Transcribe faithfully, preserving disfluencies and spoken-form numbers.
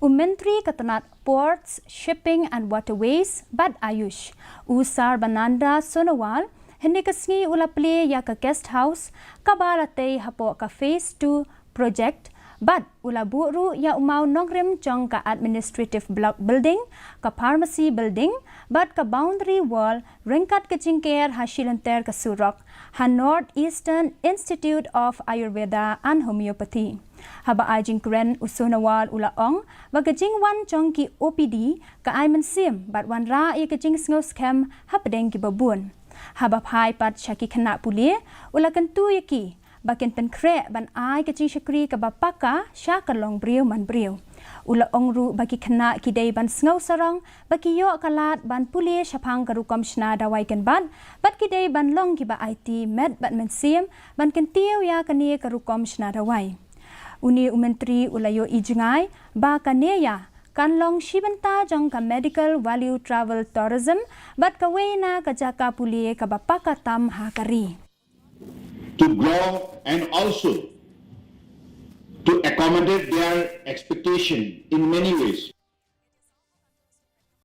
U Myntri ka tnat Ports, Shipping and Waterways bad AYUSH, u Sarbananda Sonowal, hynne ka sngi u la plie ïa ka guest house kaba la tei hapoh ka phase two project, bad u la buh ruh ïa u mawnongrim jong ka Administrative Block Building, ka Pharmacy Building bad ka Boundary Wall ryngkat ka jingker ha shilynter ka surok ha North Eastern Institute of Ayurveda and Homeopathy. Haba ai jingkren, u Sonowal u la ong ba ka jingwan jong ki O P D ka ai mynsiem bad wanrah ïa ka jingsngewskhem hapdeng kiba bun. Haba phai pat sha ki khynnah pule, u la kyntu ïa ki ba kin pynkhreh ban ai ka jingshakri kaba paka sha ka longbriew manbriew. U la ong ruh ba ki khynnah ki dei ban sngewsarong ba ki ïoh ka lad ban pule shaphang ka rukom shna dawai kynbat bad ki dei ban long kiba aiti met bad mynsiem ban kyntiew ïa kane ka rukom shna dawai. Une u Myntri u la ïohi jngai ba kane ïa kan long shi bynta jong ka Medical Value Travel Tourism bad kawei na ka jaka pule kaba paka tam ha ka ri. To grow and also to accommodate their expectation in many ways.